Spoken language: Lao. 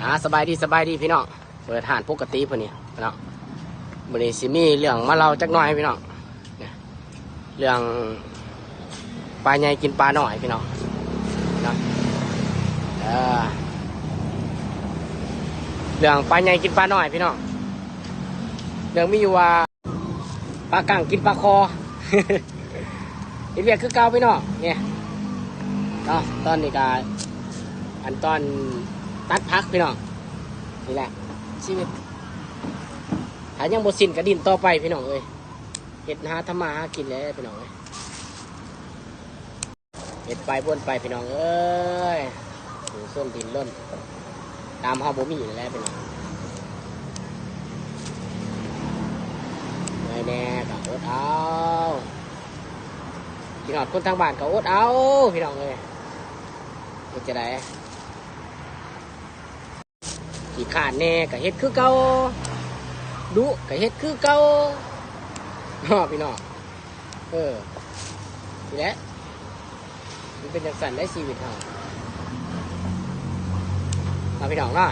ອ່າ ສະບາຍດີ ສະບາຍດີພີ່ນ້ອງ ເປີດຮ້ານປົກກະຕິມື້ນີ້ເນາະ. ມື້ນີ້ຊິມີເລື່ອງມາເລົ່າຈັກໜ້ອຍພີ່ນ້ອງ ເລື່ອງປາໃຫຍ່ກິນປານ້ອຍພີ່ນ້ອງເນາະ. ເອີ ເລື່ອງປາໃຫຍ່ກິນປານ້ອຍພີ່ນ້ອງ ເລື່ອງມີຢູ່ວ່າ ປາກັ້ງກິນປາຄໍ ເຮັດວຽກຄືເກົ່າພີ່ນ້ອງ ນີ້ເນາະ. ຕອນນີ້ກະ ອັນຕອນຕັດຜັກພີ່ນ້ອງ ນີ້ແຫຼະຊີວິດ ຖ້າຍັງບໍ່ສິ້ນກະດີ້ນຕໍ່ໄປພີ່ນ້ອງເອີຍ. ເຮັດຫາທຳມາຫາກິນແຫຼະພີ່ນ້ອງເອີຍ ເຮັດໄປບ່ອນໄປພີ່ນ້ອງເອີຍ ສູ້ຊົນດີ້ນລົນ ຕາມເຮົາບໍ່ມີນັ້ນແຫຼະພີ່ນ້ອງ. ເມື່ອຍແດ່ກະອົດເອົາ ຄິດຮອດຄົນທາງບ້ານກະອົດເອົາພີ່ນ້ອງເອີຍ ເຮັດຈັ່ງໃດ. ຂີ້ຄ້ານແດ່ກະເຮັດຄືເກົ່າ ດຸກະເຮັດຄືເກົ່າເນາະພີ່ນ້ອງ. ເອີ ນີ້ແຫຼະ ມັນເປັນຈັ່ງຊັ້ນໃດຊີວິດເຮົາເນາະພີ່ນ້ອງເນາະ.